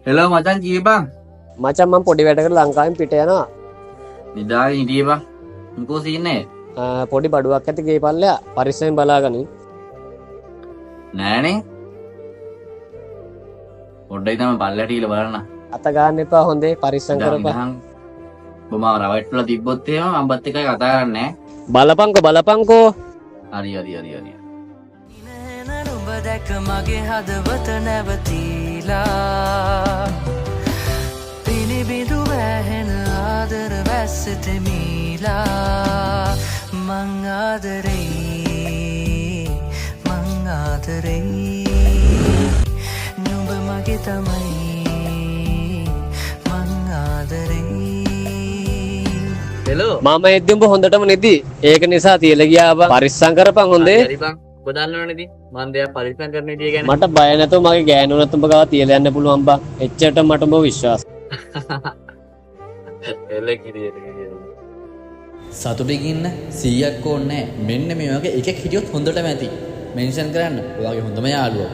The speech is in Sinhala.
හෙලෝ මචං, කියපන්. මචං, මං පොඩි වැඩකට ලංකාවෙන් පිට යනවා. නිදාගෙන හිටියේ බං. මොකෝ සීන් එක? පොඩි බඩුවක් ඇති ගේ පල්ලෙහා, පරිස්සමෙන් බලාගනින්. නෑනේ. පොඩ්ඩයි තමයි පල්ලෙහාට ගිහලා බලන්න. අත ගන්න එපා හොඳේ, පරිස්සම් කරපන්. නිදාන්. ඔබ මාව රවට්ටලා තිබ්බොත් එහෙම මම බත් එකයි කතා කරන්නේ නෑ. බලපංකෝ බලපංකෝ. හරි හරි හරි හරි. නුඹ දැක මගේ හදවත නැවතිලා, පිනිබිඳු වැහෙන ආදර වැස්ස තෙමීලා. මං ආදරෙයි, මං ආදරෙයි, නුඹ මගේ තමයි, මං ආදරෙයි. හෙලෝ. මම එද්දි උඹ හොඳටම නිදි. ඒක නිසා තියලා ගියා බං. පරිස්සම් කරපන් හොඳේ. හරි බං. ඔබ දන්නවනේ ඉතින් මං දෙයක් පරිස්සම් කරන විදිය ගැන. මට බය නැතුව මගේ ගෑනුනත් උඹ ගාව තියලා යන්න පුළුවන් බං. එච්චරට මට උඹ විශ්වාස. එල කිරි එල කිරි. සතුටින් ඉන්න 100ක් ඕනේ නෑ. මෙන්න මේ වගේ එකෙක් හිටියොත් හොඳටම ඇති. මෙන්ෂන් කරන්න ඔයාගේ හොඳම යාළුවා.